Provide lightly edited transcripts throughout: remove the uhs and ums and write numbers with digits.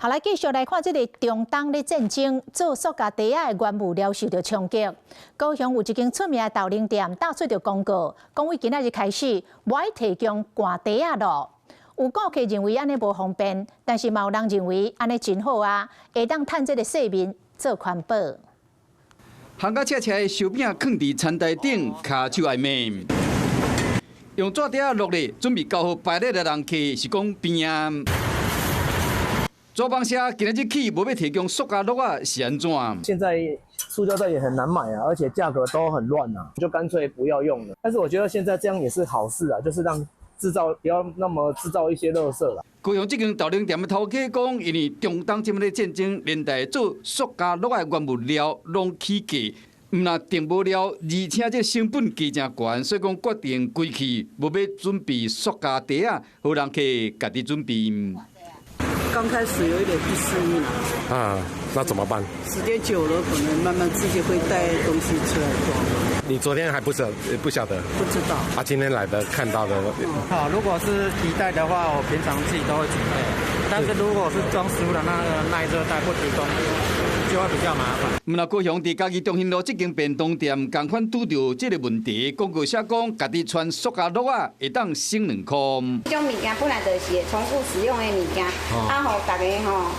好，來繼續來看這个中東的戰爭，做塑膠袋仔的原物料受著衝擊。高雄有一間出名的豆奶店，打出著廣告，講為今仔日開始，無愛提供罐袋仔囉。有顧客認為按呢無方便，但是嘛有人認為按呢真好啊，會當趁這个細面做環保。烘甲赤赤的燒餅囥佇餐台頂，跤手愛罵。用紙袋仔落咧，準備交予排列的人客是講邊啊。紙房社今仔日起無欲提供塑膠罌仔是按怎？現在塑膠袋也很難買啊，而且價格都很亂啊，就乾脆不要用了。但是我覺得現在這樣也是好事啊，就是讓製造不要那麼製造一些垃圾啦。高雄這間豆奶店的頭家講，因為中東這擺的戰爭，連帶做塑膠罌仔的原物料攏起價，毋但訂無了，而且這成本加誠懸，所以講決定規氣無欲準備塑膠袋仔，予人客家己準備。剛開始有一點不適應啊，那怎麼辦？時間久了，可能慢慢自己會帶東西出來裝。你昨天還不曉不曉得？不知道。啊，今天來的看到的。好，如果是提袋的話，我平常自己都會準備。但是如果是裝食物的那個耐熱袋不提供，就會比較麻煩。毋但高雄佇嘉義中興路這間便當店，仝款拄著這个問題。廣告寫講，家己穿塑膠罌仔會當省2塊。這種物件本來就是會重複使用的物件，啊，予大家吼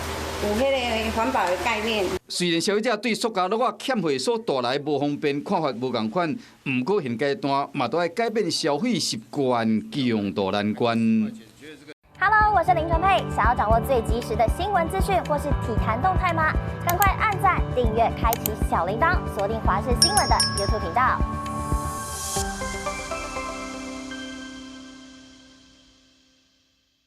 有彼个環保的概念。雖然消費者對塑膠罌仔欠貨所帶來無方便看法無仝款，毋過現階段嘛都愛改變消費習慣，共渡難關。 Hello，我是林純佩。想要掌握最及時的新聞資訊或是體壇動態嗎？趕快按讚、訂閱、開啟小鈴鐺，鎖定華視新聞的 YouTube 頻道。